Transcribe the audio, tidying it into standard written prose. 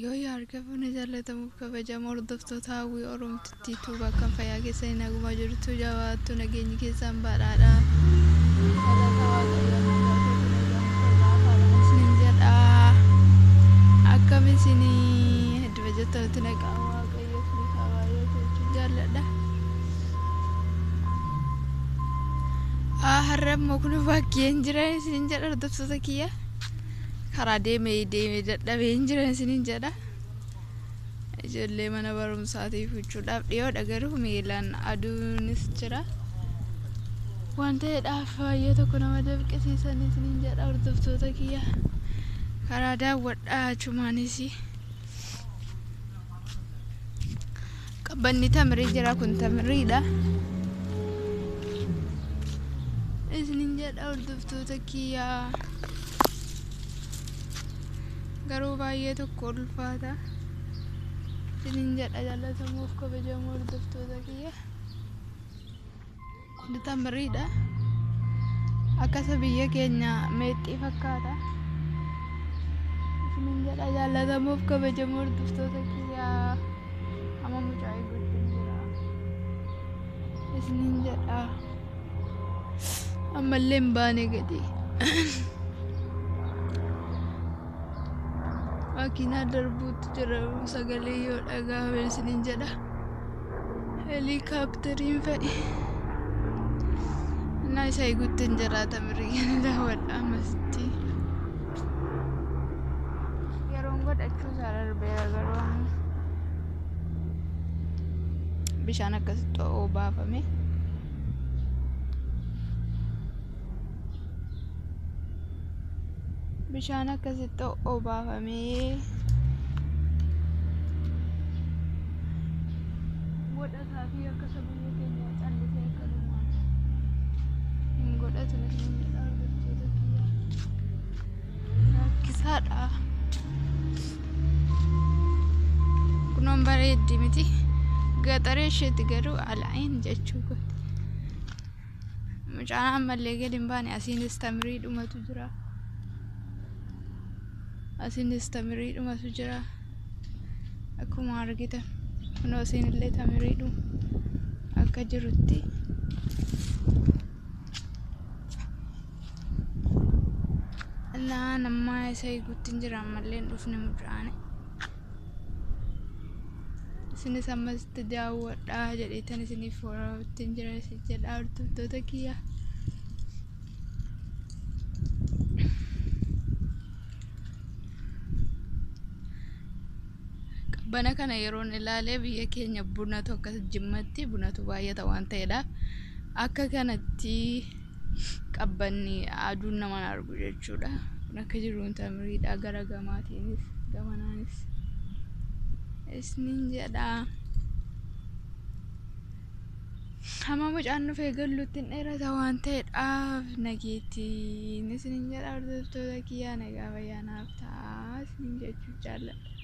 Yoo harka fuune jaallatamuuf kabajamoo hordoftoota Hawwii Oromtittiitu bakka fayyaa keessanii nagumaa jirtu jabaattu nageenyi keessan badhaadha. Galata Waaqayyoo nagaa kootu nagaan koo isinin jedha. Akkam isinii hedduu jettanitti nagaan Waaqayyoo isiniif haa baay'atu jechuun jaalladha. Har'a immoo kun bakkeen jiran isinin jedha hordoftoota kiyya. Karaa deemee deemee dadhabee hin jiran isinin jedha. Ijoollee mana barumsaatiif jechuudhaaf dhiyoodha garuu miilaan aduunis jira. Waan ta'eedhaaf baay'ee tokko nama dinqisiisan isinin jedha hordoftoota kiyya. Karaa daawwadhaa achumaanis. Qabbanni tamirii jira kun tamiriidha. Isinin jedha hordoftoota kiyya. Garuu baay'ee tokko ulfaata. Isinin jedha jaallatamuuf kabajamoo hordoftoota kiyya. Kun tamiriidha. Akkasa biyya keenya meexxii fakkaata. Isinin jedha jaallatamuuf kabajamoo hordoftoota kiyya. Amma mucaa eeggachuun jira. Isinin jedha. Ammallee hin baane gadi. Makiinaa darbuutti jira sagalee yoo dhagahame isinin jedha. Heelikaapteriin fa'i. Innaa isa eeguutti hin jiraata mirgana daawwadha ammasitti. Yeroon godhachuu isaa darbeera garuu amma. Bishaan akkasitti o'oo baafame. Bishaan akkasitti o'oo baafamee godhataa fi akkasa biyya keenya callisee akkanumaan hin godhatu isinin jedha hordoftoota kiyya. Rakkisaadha. Kunoon bareeddi miti. Gaxaree isheetti garuu alaayin jechuu kooti. Mucaan ammallee gadi hin baane asiinis tamirii dhumatu jira. Asiinis tamirii dhumatu jira. Akkuma argitan kunoo asiinillee tamirii dhuma akka jirutti. Innaa nammaa isa eeguutti hin jira ammallee hin dhufne mucaan. Isinis ammasitti daawwadhaa jedheetan isiniif waraabutti hin jira isin jedha hordoftoota kiyya. Qabbana kana yeroon ilaalee biyya keenya bunatu akkas jimmatti bunatu baay'ata waan ta'eedhaaf akka kanatti qabbanni aduun nama argu jechuudha. Kun akka jiruun tamiriidha gara gamaatiinis gamanaanis isinin jedha. Hamma mucaan dhufee galluutti hin dheerata waan ta'eedhaaf nageettiin isinin jedha hordoftoota kiyyaa nagaa fayyaa naaf ta'a isinin jechuu jaalladha.